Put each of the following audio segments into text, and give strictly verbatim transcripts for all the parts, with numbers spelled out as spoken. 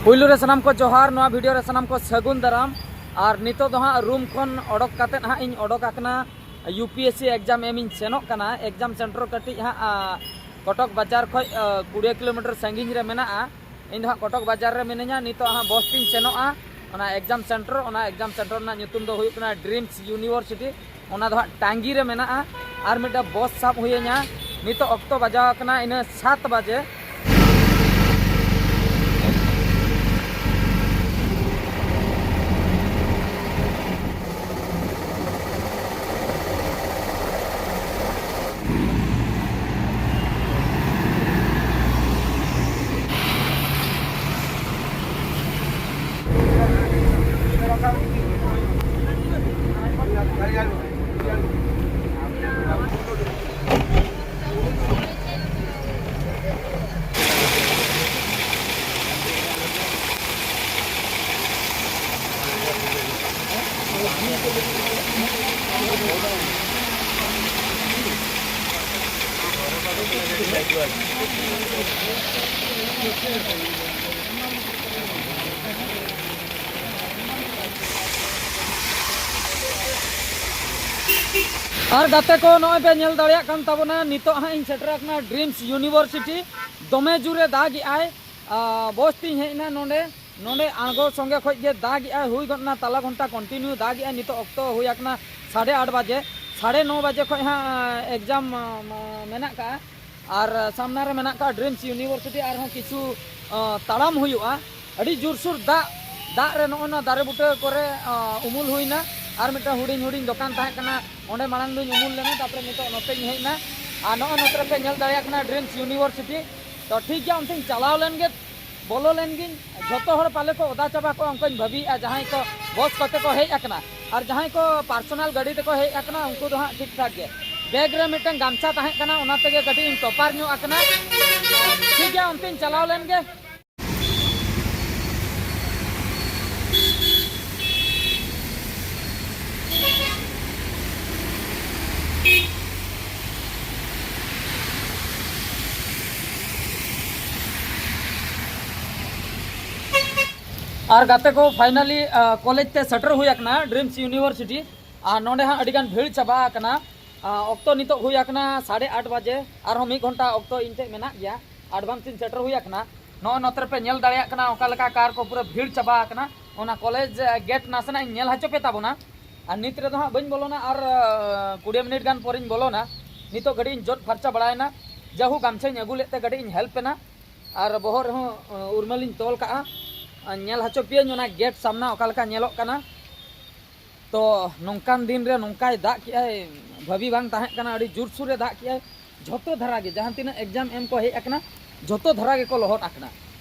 ᱯᱩᱭᱞᱩ ᱨᱮ ᱥᱟᱱᱟᱢ ᱠᱚ ᱡᱚᱦᱟᱨ, ᱱᱚᱣᱟ ᱵᱷᱤᱰᱤᱭᱳ ᱨᱮ ᱥᱟᱱᱟᱢ ᱠᱚ ᱥᱟᱹᱜᱩᱱ ᱫᱟᱨᱟᱢ᱾ ᱟᱨ ᱱᱤᱛᱚᱜ ᱫᱚ ᱦᱟᱸᱜ ᱨᱩᱢ ᱠᱷᱚᱱ ᱚᱰᱚᱠ ᱠᱟᱛᱮᱫ ᱦᱟᱸᱜ ᱤᱧ ᱚᱰᱚᱠ ᱟᱠᱟᱱᱟ, U P S C exam ᱮᱢ ᱤᱧ ᱥᱮᱱᱚᱜ ᱠᱟᱱᱟ᱾ ᱮᱠᱡᱟᱢ ᱥᱮᱱᱴᱟᱨ ᱠᱟᱹᱴᱤᱡ ᱦᱟᱸᱜ, ᱟ, ᱠᱚᱴᱚᱠ ᱵᱟᱡᱟᱨ ᱠᱷᱚᱡ, ᱟ, ᱠᱩᱲᱤ ᱠᱤᱞᱳᱢᱤᱴᱟᱨ ᱥᱟᱺᱜᱤᱧ ᱨᱮ ᱢᱮᱱᱟᱜᱼᱟ᱾ ᱤᱧ ᱫᱚ ᱦᱟᱸᱜ ᱠᱚᱴᱚᱠ ᱵᱟᱡᱟᱨ ᱨᱮ ᱢᱤᱱᱟᱹᱧᱟ᱾ ᱱᱤᱛᱚᱜ ᱦᱟᱸᱜ ᱵᱚᱥ ᱛᱤᱧ ᱥᱮᱱᱚᱜᱼᱟ ᱚᱱᱟ ᱮᱠᱡᱟᱢ ᱥᱮᱱᱴᱟᱨ᱾ ᱚᱱᱟ ᱮᱠᱡᱟᱢ ᱥᱮᱱᱴᱟᱨ ᱨᱮᱱᱟᱜ ᱧᱩᱛᱩᱢ ᱫᱚ ᱦᱩᱭᱩᱜ ᱠᱟᱱᱟ ᱰᱨᱤᱢᱥ ᱤᱭᱩᱱᱤᱵᱷᱟᱨᱥᱤᱴᱤ᱾ ᱚᱱᱟ ᱫᱚ ᱦᱟᱸᱜ ᱴᱟᱸᱜᱤ ᱨᱮ ᱢᱮᱱᱟᱜᱼᱟ᱾ ᱟᱨ ᱢᱤᱫᱴᱟᱝ ᱵᱚᱥ ᱥᱟᱵ ᱦᱩᱭᱟᱹᱧᱟ᱾ ᱱᱤᱛᱚᱜ ᱚᱠᱛᱚ ᱵᱟᱡᱟᱣ ᱟᱠᱟᱱᱟ ᱤᱱᱟᱹ ᱥᱟᱛ ᱵᱟᱡᱮ᱾ ᱟᱨ ᱜᱟᱛᱮ ᱠᱚ, ᱱᱚᱜᱼᱚᱭ ᱯᱮ ᱧᱮᱞ ᱫᱟᱲᱮᱭᱟᱜ ᱠᱟᱱ ᱛᱟᱵᱚᱱᱟ, ᱱᱤᱛᱚᱜ ᱦᱟᱸᱜ ᱤᱧ ᱥᱮᱴᱮᱨ ᱟᱠᱟᱱᱟ ᱰᱨᱤᱢᱥ ᱤᱭᱩᱱᱤᱵᱷᱟᱨᱥᱤᱴᱤ᱾ ᱫᱚᱢᱮ ᱡᱳᱨᱮ ᱫᱟᱜ ᱮᱜᱼᱟᱭ᱾ ᱟ, ᱵᱚᱥ ᱛᱤᱧ ᱦᱮᱡ ᱮᱱᱟ ᱱᱚᱰᱮ᱾ ᱱᱚᱰᱮ ᱟᱬᱜᱚ ᱥᱚᱸᱜᱮ ᱠᱷᱚᱡ ᱜᱮ ᱫᱟᱜ ᱮᱜᱼᱟᱭ, ᱦᱩᱭ ᱜᱚᱫ ᱮᱱᱟ ᱛᱟᱞᱟ ᱜᱷᱚᱱᱴᱟ ᱠᱚᱱᱴᱤᱱᱤᱭᱩ ᱫᱟᱜ ᱮᱜᱼᱟᱭ᱾ ᱱᱤᱛᱚᱜ ᱚᱠᱛᱚ ᱦᱩᱭ ᱟᱠᱟᱱᱟ ᱥᱟᱲᱮ ᱟᱴ ᱵᱟᱡᱮ᱾ ᱥᱟᱲᱮ ᱱᱚ ᱵᱟᱡᱮ ᱠᱷᱚᱡ ᱦᱟᱸᱜ, ᱟ, ᱮᱠᱡᱟᱢ, ᱟ, ᱢᱟ-, ᱢᱮᱱᱟᱜ ᱠᱟᱜᱼᱟ᱾ ᱟᱨ ᱥᱟᱢᱱᱟ ᱨᱮ ᱢᱮᱱᱟᱜ ᱠᱟᱜᱼᱟ ᱰᱨᱤᱢᱥ ᱤᱭᱩᱱᱤᱵᱷᱟᱨᱥᱤᱴᱤ, ᱟᱨᱦᱚᱸ ᱠᱤᱪᱷᱩ, ᱟ, ᱛᱟᱲᱟᱢ ᱦᱩᱭᱩᱜᱼᱟ᱾ ᱟᱹᱰᱤ ᱡᱳᱨᱥᱳᱨ ᱫᱟᱜ, ᱫᱟᱜ ᱨᱮ ᱱᱚᱜᱼᱚᱭ ᱱᱚᱣᱟ ᱫᱟᱨᱮ ᱵᱩᱴᱟᱹ ᱠᱚᱨᱮ, ᱟ, ᱩᱢᱩᱞ ᱦᱩᱭᱱᱟ᱾ ᱟᱨ ᱢᱤᱫᱴᱟᱝ ᱦᱩᱰᱤᱧ ᱦᱩᱰᱤᱧ ᱫᱚᱠᱟᱱ ᱛᱟᱦᱮᱸ ᱠᱟᱱᱟ, ᱚᱸᱰᱮ ᱢᱟᱲᱟᱝ ᱫᱚᱧ ᱩᱢᱩᱞ ᱞᱮᱱᱟ, ᱛᱟᱨᱯᱚᱨᱮ ᱱᱤᱛᱚᱜ ᱱᱚᱛᱮᱧ ᱦᱮᱡ ᱮᱱᱟ᱾ ᱟᱨ ᱱᱚᱜᱼᱚᱭ ᱱᱚᱛᱮ ᱨᱮᱯᱮ ᱧᱮᱞ ᱫᱟᱲᱮᱭᱟᱜ ᱠᱟᱱᱟ ᱰᱨᱤᱢᱥ ᱤᱭᱩᱱᱤᱵᱷᱟᱨᱥᱤᱴᱤ᱾ ᱛᱚ ᱴᱷᱤᱠ ᱜᱮᱭᱟ, ᱚᱱᱛᱮᱧ ᱪᱟᱞᱟᱣ ᱞᱮᱱ ᱜᱮ, ᱵᱚᱞᱚ ᱞᱮᱱ ᱜᱤᱧ᱾ ᱡᱷᱚᱛᱚ ᱦᱚᱲ ᱯᱟᱞᱮ ᱠᱚ ᱚᱫᱟ ᱪᱟᱵᱟ ᱠᱚᱜᱼᱟ, ᱚᱱᱠᱟᱧ ᱵᱷᱟᱹᱵᱤᱭᱮᱫᱼᱟ, ᱡᱟᱦᱟᱸᱭ ᱠᱚ ᱵᱚᱥ ᱠᱚᱛᱮ ᱠᱚ ᱦᱮᱡ ᱟᱠᱟᱱᱟ᱾ ᱟᱨ ᱡᱟᱦᱟᱸᱭ ᱠᱚ ᱯᱟᱨᱥᱚᱱᱟᱞ ᱜᱟᱹᱰᱤ ᱛᱮᱠᱚ ᱦᱮᱡ ᱟᱠᱟᱱᱟ, ᱩᱱᱠᱩ ᱫᱚ ᱦᱟᱸᱜ ᱴᱷᱤᱠ ᱴᱷᱟᱠ ᱜᱮ᱾ ᱵᱮᱜᱽ ᱨᱮ ᱢᱤᱫᱴᱟᱝ ᱜᱟᱢᱪᱷᱟ ᱛᱟᱦᱮᱸ ᱠᱟᱱᱟ, ᱚᱱᱟ ᱛᱮᱜᱮ ᱠᱟᱹᱴᱤᱡ ᱤᱧ ᱛᱚᱯᱟᱨ ᱧᱚᱜ ᱟᱠᱟᱱᱟ᱾ ᱴᱷᱤᱠ ᱜᱮᱭᱟ, ᱚᱱᱛᱮᱧ ᱪᱟᱞᱟᱣ ᱞᱮᱱ ᱜᱮ᱾ ᱟᱨ ᱜᱟᱛᱮ ᱠᱚ, finally ᱠᱚᱞᱮᱡᱽ ᱛᱮ ᱥᱮᱴᱮᱨ ᱦᱩᱭ ᱟᱠᱟᱱᱟ, ᱰᱨᱤᱢᱥ ᱤᱭᱩᱱᱤᱵᱷᱟᱨᱥᱤᱴᱤ᱾ ᱟᱨ ᱱᱚᱰᱮ ᱦᱟᱸᱜ ᱟᱹᱰᱤ ᱜᱟᱱ ᱵᱷᱤᱲ ᱪᱟᱵᱟ ᱟᱠᱟᱱᱟ᱾ ᱟᱨ ᱚᱠᱛᱚ ᱱᱤᱛᱚᱜ ᱦᱩᱭ ᱟᱠᱟᱱᱟ ᱥᱟᱲᱮ ᱟᱴ ᱵᱟᱡᱮ, ᱟᱨᱦᱚᱸ ᱢᱤᱫ ᱜᱷᱚᱱᱴᱟ ᱚᱠᱛᱚ ᱤᱧ ᱴᱷᱮᱱ ᱢᱮᱱᱟᱜ ᱜᱮᱭᱟ᱾ ᱮᱰᱵᱷᱟᱱᱥ ᱤᱧ ᱥᱮᱴᱮᱨ ᱦᱩᱭ ᱟᱠᱟᱱᱟ᱾ ᱱᱚᱜᱼᱚᱭ ᱱᱚᱛᱮ ᱨᱮᱯᱮ ᱧᱮᱞ ᱫᱟᱲᱮᱭᱟᱜ ᱠᱟᱱᱟ ᱚᱠᱟ ᱞᱮᱠᱟ ᱠᱟᱨ ᱠᱚ ᱯᱩᱨᱟᱹ ᱵᱷᱤᱲ ᱪᱟᱵᱟ ᱟᱠᱟᱱᱟ᱾ ᱚᱱᱟ ᱠᱚᱞᱮᱡᱽ ᱜᱮᱴ ᱱᱟᱥᱮᱱᱟᱜ ᱤᱧ ᱧᱮᱞ ᱦᱚᱪᱚ ᱯᱮ ᱛᱟᱵᱚᱱᱟ᱾ ᱟᱨ ᱱᱤᱛ ᱨᱮᱫᱚ ᱦᱟᱸᱜ ᱵᱟᱹᱧ ᱵᱚᱞᱚᱱᱟ, ᱟᱨ ᱠᱩᱲᱤ ᱢᱤᱱᱤᱴ ᱜᱟᱱ ᱯᱚᱨᱮᱧ ᱵᱚᱞᱚᱱᱟ᱾ ᱱᱤᱛᱚᱜ ᱠᱟᱹᱴᱤᱡ ᱤᱧ ᱡᱚᱫ ᱯᱷᱟᱨᱪᱟ ᱵᱟᱲᱟᱭᱮᱱᱟ᱾ ᱡᱟᱦᱳᱠ, ᱜᱟᱢᱪᱷᱟᱧ ᱟᱹᱜᱩ ᱞᱮᱫ ᱛᱮ ᱠᱟᱹᱴᱤᱡ ᱤᱧ ᱦᱮᱞᱯ ᱮᱱᱟ᱾ ᱟᱨ ᱵᱚᱦᱚᱜ ᱨᱮᱦᱚᱸ ᱩᱨᱢᱟᱹᱞᱤᱧ ᱛᱚᱞ ᱠᱟᱜᱼᱟ᱾ ᱟᱨ ᱧᱮᱞ ᱦᱚᱪᱚ ᱯᱮᱭᱟᱹᱧ ᱚᱱᱟ ᱜᱮᱴ ᱥᱟᱢᱱᱟ ᱚᱠᱟ ᱞᱮᱠᱟ ᱧᱮᱞᱚᱜ ᱠᱟᱱᱟ᱾ ᱛᱚ ᱱᱚᱝᱠᱟᱱ ᱫᱤᱱ ᱨᱮ ᱱᱚᱝᱠᱟᱭ ᱫᱟᱜ ᱠᱮᱜᱼᱟᱭ, ᱵᱷᱟᱹᱵᱤ ᱵᱟᱝ ᱛᱟᱦᱮᱸ ᱠᱟᱱᱟ, ᱟᱹᱰᱤ ᱡᱳᱨᱥᱳᱨᱮ ᱫᱟᱜ ᱠᱮᱜᱼᱟᱭ᱾ ᱡᱷᱚᱛᱚ ᱫᱷᱟᱨᱟ ᱜᱮ, ᱡᱟᱦᱟᱸ ᱛᱤᱱᱟᱹᱜ ᱮᱠᱡᱟᱢ ᱮᱢ ᱠᱚ ᱦᱮᱡ ᱟᱠᱟᱱᱟ, ᱡᱷᱚᱛᱚ ᱫᱷᱟᱨᱟ ᱜᱮᱠᱚ ᱞᱚᱦᱚᱫ ᱟᱠᱟᱱᱟ᱾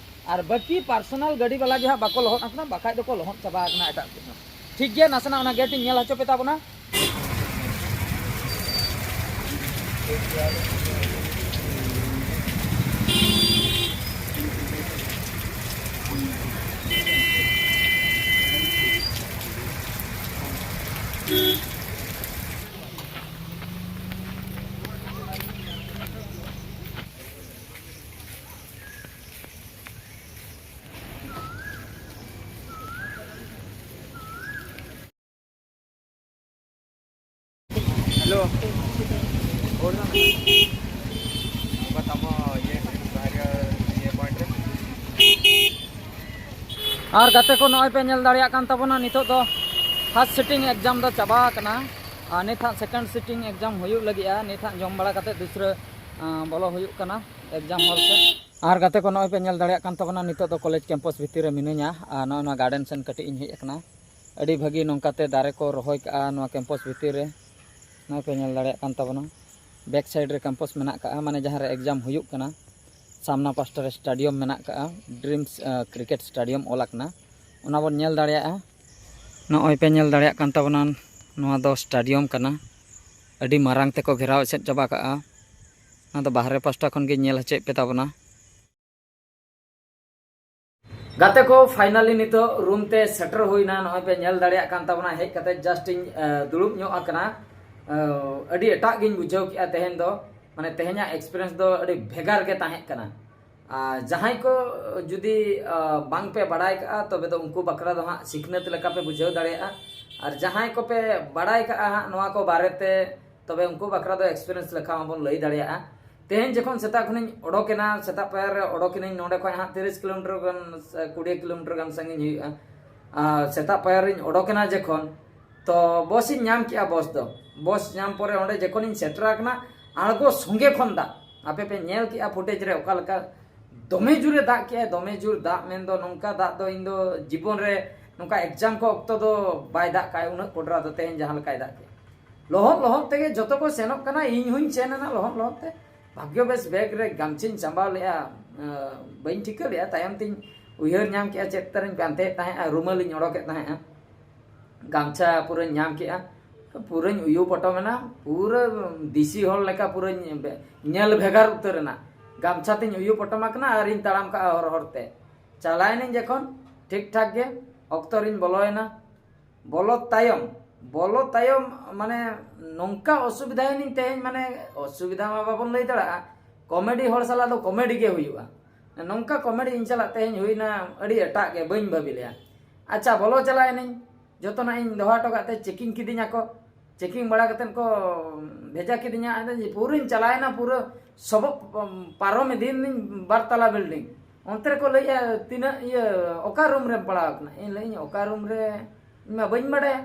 ᱟᱨ ᱵᱟᱹᱠᱤ ᱯᱟᱨᱥᱚᱱᱟᱞ ᱜᱟᱹᱰᱤ ᱵᱟᱞᱟ ᱜᱮ ᱦᱟᱸᱜ ᱵᱟᱠᱚ ᱞᱚᱦᱚᱫ ᱟᱠᱟᱱᱟ, ᱵᱟᱠᱷᱟᱡ ᱫᱚᱠᱚ ᱞᱚᱦᱚᱫ ᱪᱟᱵᱟ ᱟᱠᱟᱱᱟ ᱮᱴᱟᱜ ᱠᱚᱦᱚᱸ᱾ ᱴᱷᱤᱠ ᱜᱮᱭᱟ, ᱱᱟᱥᱮᱱᱟᱜ ᱚᱱᱟ ᱜᱮᱴ ᱤᱧ ᱧᱮᱞ ᱦᱚᱪᱚ ᱯᱮ ᱛᱟᱵᱚᱱᱟ᱾ ᱦᱮᱞᱳ᱾ ᱚᱠᱟ ᱛᱟᱢᱟ ᱤᱭᱟᱹ ᱵᱟᱦᱨᱮ ᱤᱭᱟᱹ ᱯᱚᱭᱮᱱᱴ ᱨᱮ? ᱟᱨ ᱜᱟᱛᱮ ᱠᱚ, ᱱᱚᱜᱼᱚᱭ ᱯᱮ ᱧᱮᱞ ᱫᱟᱲᱮᱭᱟᱜ ᱠᱟᱱ ᱛᱟᱵᱚᱱᱟ, ᱱᱤᱛᱚᱜ ᱫᱚ ᱯᱷᱟᱥᱴ ᱥᱤᱴᱤᱝ ᱮᱠᱡᱟᱢ ᱫᱚ ᱪᱟᱵᱟ ᱟᱠᱟᱱᱟ᱾ ᱟᱨ ᱱᱤᱛ ᱦᱟᱸᱜ ᱥᱮᱠᱮᱱᱰ ᱥᱤᱴᱤᱝ ᱮᱠᱡᱟᱢ ᱦᱩᱭᱩᱜ ᱞᱟᱹᱜᱤᱫᱼᱟ᱾ ᱱᱤᱛ ᱦᱟᱸᱜ ᱡᱚᱢ ᱵᱟᱲᱟ ᱠᱟᱛᱮ ᱫᱩᱥᱨᱟᱹ, ᱟᱸ, ᱵᱚᱞᱚ ᱦᱩᱭᱩᱜ ᱠᱟᱱᱟ ᱮᱠᱡᱟᱢ ᱦᱚᱞ ᱥᱮᱫ᱾ ᱟᱨ ᱜᱟᱛᱮ ᱠᱚ, ᱱᱚᱜᱼᱚᱭ ᱯᱮ ᱧᱮᱞ ᱫᱟᱲᱮᱭᱟᱜ ᱠᱟᱱ ᱛᱟᱵᱚᱱᱟ, ᱱᱤᱛᱚᱜ ᱫᱚ ᱠᱚᱞᱮᱡᱽ ᱠᱮᱢᱯᱟᱥ ᱵᱷᱤᱛᱤᱨ ᱨᱮ ᱢᱤᱱᱟᱹᱧᱟ᱾ ᱟᱨ ᱱᱚᱜᱼᱚᱭ ᱱᱚᱣᱟ ᱜᱟᱨᱰᱮᱱ ᱥᱮᱱ ᱠᱟᱹᱴᱤᱡ ᱤᱧ ᱦᱮᱡ ᱟᱠᱟᱱᱟ᱾ ᱟᱹᱰᱤ ᱵᱷᱟᱹᱜᱤ ᱱᱚᱝᱠᱟᱛᱮ ᱫᱟᱨᱮ ᱠᱚ ᱨᱚᱦᱚᱭ ᱠᱟᱜᱼᱟ ᱱᱚᱣᱟ ᱠᱮᱢᱯᱟᱥ ᱵᱷᱤᱛᱤᱨ ᱨᱮ᱾ ᱱᱚᱜᱼᱚᱭ ᱯᱮ ᱧᱮᱞ ᱫᱟᱲᱮᱭᱟᱜ ᱠᱟᱱ ᱛᱟᱵᱚᱱᱟ, ᱵᱮᱠ ᱥᱟᱭᱤᱰ ᱨᱮ ᱠᱮᱢᱯᱟᱥ ᱢᱮᱱᱟᱜ ᱠᱟᱜᱼᱟ, ᱢᱟᱱᱮ ᱡᱟᱦᱟᱸ ᱨᱮ ᱮᱠᱡᱟᱢ ᱦᱩᱭᱩᱜ ᱠᱟᱱᱟ᱾ ᱥᱟᱢᱱᱟ ᱯᱟᱥᱴᱟ ᱨᱮ ᱥᱴᱮᱰᱤᱭᱟᱢ ᱢᱮᱱᱟᱜ ᱠᱟᱜᱼᱟ, ᱰᱨᱤᱢᱥ, ᱟᱸ, ᱠᱨᱤᱠᱮᱴ ᱥᱴᱮᱰᱤᱭᱟᱢ ᱚᱞ ᱟᱠᱟᱱᱟ, ᱚᱱᱟ ᱵᱚᱱ ᱧᱮᱞ ᱫᱟᱲᱮᱭᱟᱜᱼᱟ᱾ ᱱᱚᱜᱼᱚᱭ ᱯᱮ ᱧᱮᱞ ᱫᱟᱲᱮᱭᱟᱜ ᱠᱟᱱ ᱛᱟᱵᱚᱱᱟ, ᱱᱚᱣᱟ ᱫᱚ ᱥᱴᱮᱰᱤᱭᱟᱢ ᱠᱟᱱᱟ᱾ ᱟᱹᱰᱤ ᱢᱟᱨᱟᱝ ᱛᱮᱠᱚ ᱜᱷᱮᱨᱟᱣ ᱮᱥᱮᱫ ᱪᱟᱵᱟ ᱠᱟᱜᱼᱟ᱾ ᱚᱱᱟ ᱫᱚ ᱵᱟᱦᱨᱮ ᱯᱟᱥᱴᱟ ᱠᱷᱚᱱ ᱜᱮ ᱧᱮᱞ ᱦᱚᱪᱚᱭᱮᱫ ᱯᱮ ᱛᱟᱵᱚᱱᱟ᱾ ᱜᱟᱛᱮ ᱠᱚ, finally ᱱᱤᱛᱚᱜ ᱨᱩᱢ ᱛᱮ ᱥᱮᱴᱮᱨ ᱦᱩᱭᱱᱟ᱾ ᱱᱚᱜᱼᱚᱭ ᱯᱮ ᱧᱮᱞ ᱫᱟᱲᱮᱭᱟᱜ ᱠᱟᱱ ᱛᱟᱵᱚᱱᱟ, ᱦᱮᱡ ᱠᱟᱛᱮ just ᱤᱧ, ᱮ, ᱫᱩᱲᱩᱵ ᱧᱚᱜ ᱟᱠᱟᱱᱟ᱾ ᱮ, ᱟᱹᱰᱤ ᱮᱴᱟᱜ ᱜᱤᱧ ᱵᱩᱡᱷᱟᱹᱣ ᱠᱮᱜᱼᱟ ᱛᱮᱦᱮᱧ ᱫᱚ, ᱢᱟᱱᱮ ᱛᱮᱦᱮᱧᱟᱜ experience ᱫᱚ ᱟᱹᱰᱤ ᱵᱷᱮᱜᱟᱨ ᱜᱮ ᱛᱟᱦᱮᱸ ᱠᱟᱱᱟ᱾ ᱟᱨ ᱡᱟᱦᱟᱸᱭ ᱠᱚ ᱡᱩᱫᱤ ᱵᱟᱝ ᱯᱮ ᱵᱟᱲᱟᱭ ᱠᱟᱜᱼᱟ, ᱛᱚᱵᱮ ᱫᱚ ᱩᱱᱠᱩ ᱵᱟᱠᱷᱨᱟ ᱫᱚ ᱦᱟᱸᱜ ᱥᱤᱠᱷᱱᱟᱹᱛ ᱞᱮᱠᱟ ᱯᱮ ᱵᱩᱡᱷᱟᱹᱣ ᱫᱟᱲᱮᱭᱟᱜᱼᱟ᱾ ᱟᱨ ᱡᱟᱦᱟᱸᱭ ᱠᱚᱯᱮ ᱵᱟᱲᱟᱭ ᱠᱟᱜᱼᱟ ᱦᱟᱸᱜ ᱱᱚᱣᱟ ᱠᱚ ᱵᱟᱨᱮᱛᱮ, ᱛᱚᱵᱮ ᱩᱱᱠᱩ ᱵᱟᱠᱷᱨᱟ ᱫᱚ ᱮᱠᱥᱯᱤᱨᱤᱭᱮᱱᱥ ᱞᱮᱠᱟ ᱦᱚᱸᱵᱚᱱ ᱞᱟᱹᱭ ᱫᱟᱲᱮᱭᱟᱜᱼᱟ᱾ ᱛᱮᱦᱮᱧ ᱡᱚᱠᱷᱚᱱ ᱥᱮᱛᱟᱜ ᱠᱷᱚᱱᱤᱧ ᱚᱰᱚᱠᱮᱱᱟ, ᱥᱮᱛᱟᱜ ᱯᱟᱭᱟᱨ ᱨᱮ ᱚᱰᱚᱠᱮᱱᱟᱹᱧ, ᱱᱚᱰᱮ ᱠᱷᱚᱱ ᱦᱟᱸᱜ ᱛᱤᱨᱤᱥ ᱠᱤᱞᱳᱢᱤᱴᱟᱨ ᱜᱟᱱ ᱥᱮ ᱠᱩᱲᱤ ᱠᱤᱞᱳᱢᱤᱴᱟᱨ ᱜᱟᱱ ᱥᱟᱺᱜᱤᱧ ᱦᱩᱭᱩᱜᱼᱟ᱾ ᱟᱨ ᱥᱮᱛᱟᱜ ᱯᱟᱭᱟᱨ ᱨᱤᱧ ᱚᱰᱚᱠᱮᱱᱟ ᱡᱚᱠᱷᱚᱱ, ᱛᱚ ᱵᱚᱥ ᱤᱧ ᱧᱟᱢ ᱠᱮᱜᱼᱟ᱾ ᱵᱚᱥ ᱫᱚ, ᱵᱚᱥ ᱧᱟᱢ ᱯᱚᱨᱮ ᱚᱸᱰᱮ ᱡᱚᱠᱷᱚᱱᱤᱧ ᱥᱮᱴᱮᱨ ᱟᱠᱟᱱᱟ, ᱟᱬᱜᱚ ᱥᱚᱸᱜᱮ ᱠᱷᱚᱱ ᱫᱟᱜ, ᱟᱯᱮ ᱯᱮ ᱧᱮᱞ ᱠᱮᱜᱼᱟ ᱯᱷᱩᱴᱮᱡᱽ ᱨᱮ ᱚᱠᱟ ᱞᱮᱠᱟ ᱫᱚᱢᱮ ᱡᱳᱨᱮ ᱫᱟᱜ ᱠᱮᱜᱼᱟ᱾ ᱫᱚᱢᱮ ᱡᱳᱨ ᱫᱟᱜ ᱢᱮᱱᱫᱚ ᱱᱚᱝᱠᱟ ᱫᱟᱜ ᱫᱚ ᱤᱧ ᱫᱚ ᱡᱤᱵᱚᱱ ᱨᱮ ᱱᱚᱝᱠᱟ ᱮᱠᱡᱟᱢ ᱠᱚ ᱚᱠᱛᱚ ᱫᱚ ᱵᱟᱭ ᱫᱟᱜ ᱠᱟᱜᱼᱟ, ᱩᱱᱟᱹᱜ ᱠᱚᱰᱨᱟ ᱫᱚ ᱛᱮᱦᱮᱧ ᱡᱟᱦᱟᱸ ᱞᱮᱠᱟᱭ ᱫᱟᱜ ᱠᱮᱜᱼᱟ᱾ ᱞᱚᱦᱚᱫ ᱞᱚᱦᱚᱫ ᱛᱮᱜᱮ ᱡᱚᱛᱚ ᱠᱚ ᱥᱮᱱᱚᱜ ᱠᱟᱱᱟ, ᱤᱧ ᱦᱚᱸᱧ ᱥᱮᱱ ᱮᱱᱟ ᱞᱚᱦᱚᱫ ᱞᱚᱦᱚᱫ ᱛᱮ᱾ ᱵᱷᱟᱜᱽᱭᱚ ᱵᱮᱥ ᱵᱮᱜᱽ ᱨᱮ ᱜᱟᱢᱪᱷᱟᱧ ᱥᱟᱢᱵᱟᱣ ᱞᱮᱜᱼᱟ, ᱟᱸ, ᱵᱟᱹᱧ ᱴᱷᱤᱠᱟᱹ ᱞᱮᱜᱼᱟ᱾ ᱛᱟᱭᱚᱢ ᱛᱤᱧ ᱩᱭᱦᱟᱹᱨ ᱧᱟᱢ ᱠᱮᱜᱼᱟ ᱪᱮᱫ ᱛᱟᱨᱤᱧ ᱯᱟᱱᱛᱮᱭᱮᱫ ᱛᱟᱦᱮᱸᱜᱼᱟ, ᱨᱩᱢᱟᱹᱞᱤᱧ ᱚᱰᱚᱠᱮᱫ ᱛᱟᱦᱮᱸᱜᱼᱟ, ᱜᱟᱢᱪᱷᱟ ᱯᱩᱨᱟᱹᱧ ᱧᱟᱢ ᱠᱮᱜᱼᱟ, ᱯᱩᱨᱟᱹᱧ ᱩᱭᱩ ᱯᱚᱴᱚᱢ ᱮᱱᱟ, ᱯᱩᱨᱟᱹ ᱫᱤᱥᱤ ᱦᱚᱲ ᱞᱮᱠᱟ ᱯᱩᱨᱟᱹᱧ ᱵᱮ-, ᱧᱮᱞ ᱵᱷᱮᱜᱟᱨ ᱩᱛᱟᱹᱨ ᱮᱱᱟ᱾ ᱜᱟᱢᱪᱷᱟ ᱛᱤᱧ ᱩᱭᱩ ᱯᱚᱴᱚᱢ ᱟᱠᱟᱱᱟ ᱟᱨᱤᱧ ᱛᱟᱲᱟᱢ ᱠᱟᱜᱼᱟ ᱦᱚᱨ ᱦᱚᱨ ᱛᱮ᱾ ᱪᱟᱞᱟᱣᱮᱱᱟᱹᱧ ᱡᱚᱠᱷᱚᱱ ᱴᱷᱤᱠ ᱴᱷᱟᱠ ᱜᱮ, ᱚᱠᱛᱚ ᱨᱤᱧ ᱵᱚᱞᱚᱭᱮᱱᱟ᱾ ᱵᱚᱞᱚ ᱛᱟᱭᱚᱢ, ᱵᱚᱞᱚ ᱛᱟᱭᱚᱢ ᱢᱟᱱᱮ ᱱᱚᱝᱠᱟ ᱚᱥᱩᱵᱤᱫᱷᱟᱭᱮᱱᱟᱹᱧ ᱛᱮᱦᱮᱧ, ᱢᱟᱱᱮ ᱚᱥᱩᱵᱤᱫᱷᱟ ᱢᱟ ᱵᱟᱵᱚᱱ ᱞᱟᱹᱭ ᱫᱟᱲᱮᱭᱟᱜᱼᱟ, ᱠᱚᱢᱮᱰᱤ ᱦᱚᱲ ᱥᱟᱞᱟᱜ ᱫᱚ ᱠᱚᱢᱮᱰᱤ ᱜᱮ ᱦᱩᱭᱩᱜᱼᱟ᱾ ᱱᱚᱝᱠᱟ ᱠᱚᱢᱮᱰᱤ ᱤᱧ ᱥᱟᱞᱟᱜ ᱛᱮᱦᱮᱧ ᱦᱩᱭᱱᱟ, ᱟᱹᱰᱤ ᱮᱴᱟᱜ ᱜᱮ, ᱵᱟᱹᱧ ᱵᱷᱟᱹᱵᱤ ᱞᱮᱜᱼᱟ᱾ ᱟᱪᱪᱷᱟ, ᱵᱚᱞᱚ ᱪᱟᱞᱟᱣᱮᱱᱟᱹᱧ, ᱡᱚᱛᱚᱱᱟᱜ ᱤᱧ ᱫᱚᱦᱚ ᱦᱚᱴᱚ ᱠᱟᱜ ᱛᱮ ᱪᱮᱠᱤᱝ ᱠᱤᱫᱤᱧᱟ ᱠᱚ᱾ ᱪᱮᱠᱤᱝ ᱵᱟᱲᱟ ᱠᱟᱛᱮᱫ ᱠᱚ ᱵᱷᱮᱡᱟ ᱠᱤᱫᱤᱧᱟ᱾ ᱟᱫᱚ ᱯᱩᱨᱟᱹᱧ ᱪᱟᱞᱟᱣᱮᱱᱟ, ᱯᱩᱨᱟᱹ ᱥᱚᱵᱚᱜ ᱯᱟᱨᱚᱢ ᱤᱫᱤᱭᱮᱱᱟᱹᱧ ᱵᱟᱨ ᱛᱟᱞᱟ ᱵᱤᱞᱰᱤᱝ᱾ ᱚᱱᱛᱮ ᱨᱮᱠᱚ ᱞᱟᱹᱭᱮᱜᱼᱟ, "ᱛᱤᱱᱟᱹᱜ ᱤᱭᱟᱹ, ᱚᱠᱟ ᱨᱩᱢ ᱨᱮᱢ ᱯᱟᱲᱟᱣ ᱟᱠᱟᱱᱟ?" ᱤᱧ ᱞᱟᱹᱭᱮᱜᱼᱟᱹᱧ, "ᱚᱠᱟ ᱨᱩᱢ ᱨᱮ? ᱤᱧ ᱢᱟ ᱵᱟᱹᱧ ᱵᱟᱰᱟᱭᱟ᱾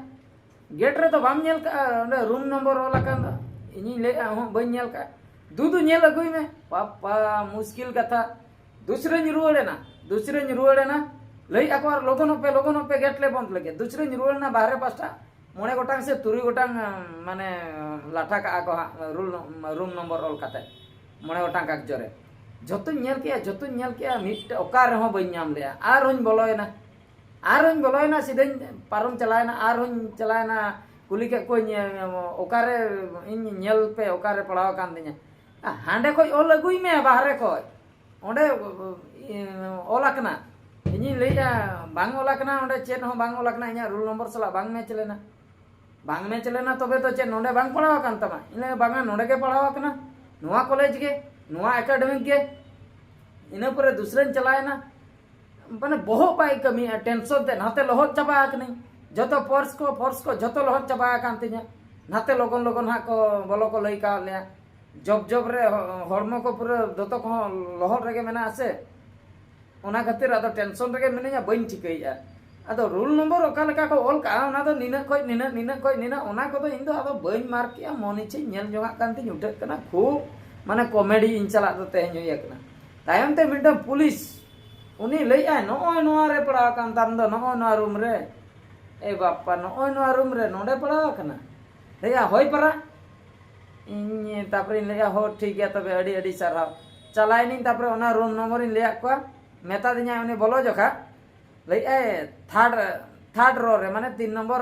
ᱜᱮᱴ ᱨᱮᱫᱚ ᱵᱟᱢ ᱧᱮᱞ ᱠᱟᱜᱼᱟ, ᱚᱸᱰᱮ ᱨᱩᱢ ᱱᱚᱢᱵᱚᱨ ᱚᱞ ᱟᱠᱟᱱ ᱫᱚ?" ᱤᱧᱤᱧ ᱞᱟᱹᱭᱮᱜᱼᱟ, "ᱦᱚᱸ, ᱵᱟᱹᱧ ᱧᱮᱞ ᱠᱟᱜᱼᱟ᱾" "ᱫᱩ ᱫᱩ ᱧᱮᱞ ᱟᱹᱜᱩᱭ ᱢᱮ᱾" ᱯᱟᱯᱟ, ᱢᱩᱥᱠᱤᱞ ᱠᱟᱛᱷᱟ᱾ ᱫᱩᱥᱨᱟᱹᱧ ᱨᱩᱣᱟᱹᱲ ᱮᱱᱟ, ᱫᱩᱥᱨᱟᱹᱧ ᱨᱩᱣᱟᱹᱲ ᱮᱱᱟ᱾ ᱞᱟᱹᱭᱮᱜᱼᱟ ᱠᱚ, "ᱟᱨ ᱞᱚᱜᱚᱱᱚᱜ ᱯᱮ, ᱞᱚᱜᱚᱱᱚᱜ ᱯᱮ, ᱜᱮᱴ ᱞᱮ ᱵᱚᱱᱫ ᱞᱟᱹᱜᱤᱫ᱾" ᱫᱩᱥᱨᱟᱹᱧ ᱨᱩᱣᱟᱹᱲ ᱮᱱᱟ ᱵᱟᱦᱨᱮ ᱯᱟᱥᱴᱟ, ᱢᱚᱬᱮ ᱜᱚᱴᱟᱝ ᱥᱮ ᱛᱩᱨᱩᱭ ᱜᱚᱴᱟᱝ, ᱢᱟᱱᱮ, ᱞᱟᱴᱷᱟ ᱠᱟᱜᱼᱟ ᱠᱚ ᱦᱟᱸᱜ, ᱨᱩᱞ, ᱨᱩᱢ ᱱᱚᱢᱵᱚᱨ ᱚᱞ ᱠᱟᱛᱮ, ᱢᱚᱬᱮ ᱜᱚᱴᱟᱝ ᱠᱟᱜᱡᱚ ᱨᱮ᱾ ᱡᱷᱚᱛᱚᱧ ᱧᱮᱞ ᱠᱮᱜᱼᱟ, ᱡᱷᱚᱛᱚᱧ ᱧᱮᱞ ᱠᱮᱜᱼᱟ, ᱢᱤᱫᱴᱮᱡ ᱚᱠᱟ ᱨᱮᱦᱚᱸ ᱵᱟᱹᱧ ᱧᱟᱢ ᱞᱮᱜᱼᱟ᱾ ᱟᱨᱦᱚᱧ ᱵᱚᱞᱚᱭᱮᱱᱟ, ᱟᱨᱦᱚᱧ ᱵᱚᱞᱚᱭᱮᱱᱟ, ᱥᱤᱫᱷᱟᱹᱧ ᱯᱟᱨᱚᱢ ᱪᱟᱞᱟᱣᱮᱱᱟ, ᱟᱨᱦᱚᱧ ᱪᱟᱞᱟᱣᱮᱱᱟ, ᱠᱩᱞᱤ ᱠᱮᱫ ᱠᱚᱣᱟᱧ, "ᱚᱠᱟᱨᱮ ᱤᱧ ᱧᱮᱞ ᱯᱮ, ᱚᱠᱟᱨᱮ ᱯᱟᱲᱟᱣ ᱟᱠᱟᱱ ᱛᱤᱧᱟ?" "ᱦᱟᱸᱰᱮ ᱠᱷᱚᱡ ᱚᱞ ᱟᱹᱜᱩᱭ ᱢᱮ, ᱵᱟᱦᱨᱮ ᱠᱷᱚᱡ ᱚᱸᱰᱮ, ᱤᱭᱟᱹ, ᱚᱞ ᱟᱠᱟᱱᱟ᱾" ᱤᱧᱤᱧ ᱞᱟᱹᱭᱮᱜᱼᱟ, "ᱵᱟᱝ ᱚᱞ ᱟᱠᱟᱱᱟ, ᱚᱸᱰᱮ ᱪᱮᱫ ᱦᱚᱸ ᱵᱟᱝ ᱚᱞ ᱟᱠᱟᱱᱟ, ᱤᱧᱟᱹᱜ ᱨᱩᱞ ᱱᱚᱢᱵᱚᱨ ᱥᱟᱞᱟᱜ ᱵᱟᱝ ᱢᱮᱪ ᱞᱮᱱᱟ᱾" "ᱵᱟᱝ ᱢᱮᱪ ᱞᱮᱱᱟ ᱛᱚᱵᱮ ᱫᱚ ᱪᱮᱫ ᱱᱚᱸᱰᱮ ᱵᱟᱝ ᱯᱟᱲᱟᱣ ᱟᱠᱟᱱ ᱛᱟᱢᱟ?" ᱤᱧ ᱞᱟᱹᱭᱟ, "ᱵᱟᱝᱟ, ᱱᱚᱸᱰᱮ ᱜᱮ ᱯᱟᱲᱟᱣ ᱟᱠᱟᱱᱟ, ᱱᱚᱣᱟ ᱠᱚᱞᱮᱡᱽ ᱜᱮ, ᱱᱚᱣᱟ ᱮᱠᱟᱰᱮᱢᱤᱠ ᱜᱮ᱾" ᱤᱱᱟᱹ ᱯᱚᱨᱮ ᱫᱩᱥᱨᱟᱧ ᱪᱟᱞᱟᱣᱮᱱᱟ, ᱢᱟᱱᱮ ᱵᱚᱦᱚᱜ ᱵᱟᱭ ᱠᱟᱹᱢᱤᱭᱮᱫᱼᱟ, ᱴᱮᱱᱥᱚᱱ ᱛᱮ ᱱᱟᱛᱮ ᱞᱚᱦᱚᱫ ᱪᱟᱵᱟ ᱟᱠᱟᱱᱟᱹᱧ, ᱡᱚᱛᱚ ᱯᱚᱨᱥ ᱠᱚ ᱯᱚᱨᱥ ᱠᱚ ᱡᱚᱛᱚ ᱞᱚᱦᱚᱫ ᱪᱟᱵᱟ ᱟᱠᱟᱱ ᱛᱤᱧᱟ᱾ ᱱᱟᱛᱮ ᱞᱚᱜᱚᱱ ᱞᱚᱜᱚᱱ ᱦᱟᱸᱜ ᱠᱚ ᱵᱚᱞᱚ ᱠᱚ ᱞᱟᱹᱭ ᱠᱟᱣᱟᱫ ᱞᱮᱭᱟ, ᱡᱚᱵ ᱡᱚᱵ ᱨᱮ ᱦᱚ- ᱦᱚᱲᱢᱚ ᱠᱚ ᱯᱩᱨᱟᱹ ᱫᱚᱛᱚ ᱠᱚᱦᱚᱸ ᱞᱚᱦᱚᱫ ᱨᱮᱜᱮ ᱢᱮᱱᱟᱜᱼᱟ ᱥᱮ, ᱚᱱᱟ ᱠᱷᱟᱹᱛᱤᱨ ᱟᱫᱚ ᱴᱮᱱᱥᱚᱱ ᱨᱮᱜᱮ ᱢᱤᱱᱟᱹᱧᱟ, ᱵᱟᱹᱧ ᱴᱷᱤᱠᱟᱹᱭᱮᱫᱼᱟ᱾ ᱟᱫᱚ ᱨᱩᱞ ᱱᱚᱢᱵᱚᱨ ᱚᱠᱟ ᱞᱮᱠᱟ ᱠᱚ ᱚᱞ ᱠᱟᱜᱼᱟ, ᱚᱱᱟ ᱫᱚ ᱱᱤᱱᱟᱹᱜ ᱠᱷᱚᱡ ᱱᱤᱱᱟᱹᱜ, ᱱᱤᱱᱟᱹᱜ ᱠᱷᱚᱡ ᱱᱤᱱᱟᱹᱜ, ᱚᱱᱟ ᱠᱚᱫᱚ ᱤᱧ ᱫᱚ ᱟᱫᱚ ᱵᱟᱹᱧ ᱢᱟᱨᱠ ᱠᱮᱜᱼᱟ᱾ ᱢᱚᱱ ᱤᱪᱪᱷᱟᱹᱧ ᱧᱮᱞ ᱡᱚᱝᱟᱜ ᱠᱟᱱ ᱛᱤᱧ ᱩᱴᱷᱟᱹᱜ ᱠᱟᱱᱟ᱾ ᱠᱷᱩᱵ ᱢᱟᱱᱮ ᱠᱚᱢᱮᱰᱤ ᱤᱧ ᱥᱟᱞᱟᱜ ᱫᱚ ᱛᱮᱦᱮᱧ ᱦᱩᱭ ᱟᱠᱟᱱᱟ᱾ ᱛᱟᱭᱚᱢ ᱛᱮ ᱢᱤᱫᱴᱟᱝ ᱯᱩᱞᱤᱥ ᱩᱱᱤ ᱞᱟᱹᱭᱮᱫᱼᱟᱭ, "ᱱᱚᱜᱼᱚᱭ ᱱᱚᱣᱟ ᱨᱮ ᱯᱟᱲᱟᱣ ᱟᱠᱟᱱ ᱛᱟᱢ ᱫᱚ, ᱱᱚᱜᱼᱚᱭ ᱱᱚᱣᱟ ᱨᱩᱢ ᱨᱮ᱾ ᱮ ᱵᱟᱯᱯᱟ, ᱱᱚᱜᱼᱚᱭ ᱱᱚᱣᱟ ᱨᱩᱢ ᱨᱮ ᱱᱚᱰᱮ ᱯᱟᱲᱟᱣ ᱟᱠᱟᱱᱟ?" ᱞᱟᱹᱭᱮᱫᱼᱟ, "ᱦᱳᱭ ᱯᱟᱨᱟ᱾" ᱤᱧ ᱛᱟᱨᱯᱚᱨᱮᱧ ᱞᱟᱹᱭᱮᱫᱼᱟ, "ᱦᱳ, ᱴᱷᱤᱠ ᱜᱮᱭᱟ ᱛᱚᱵᱮ, ᱟᱹᱰᱤ ᱟᱹᱰᱤ ᱥᱟᱨᱦᱟᱣ᱾" ᱪᱟᱞᱟᱣᱮᱱᱟᱹᱧ, ᱛᱟᱨᱯᱚᱨᱮ ᱚᱱᱟ ᱨᱩᱢ ᱱᱚᱢᱵᱚᱨᱤᱧ ᱞᱟᱹᱭᱟᱫ ᱠᱚᱣᱟ, ᱢᱮᱛᱟ ᱫᱤᱧᱟᱭ ᱩᱱᱤ ᱵᱚᱞᱚ ᱡᱚᱠᱷᱟ, ᱞᱟᱹᱭᱮᱫᱼᱟᱭ, "ᱛᱷᱟᱨᱰ, ᱛᱷᱟᱨᱰ ᱨᱚ ᱨᱮ, ᱢᱟᱱᱮ ᱛᱤᱱ ᱱᱚᱢᱵᱚᱨ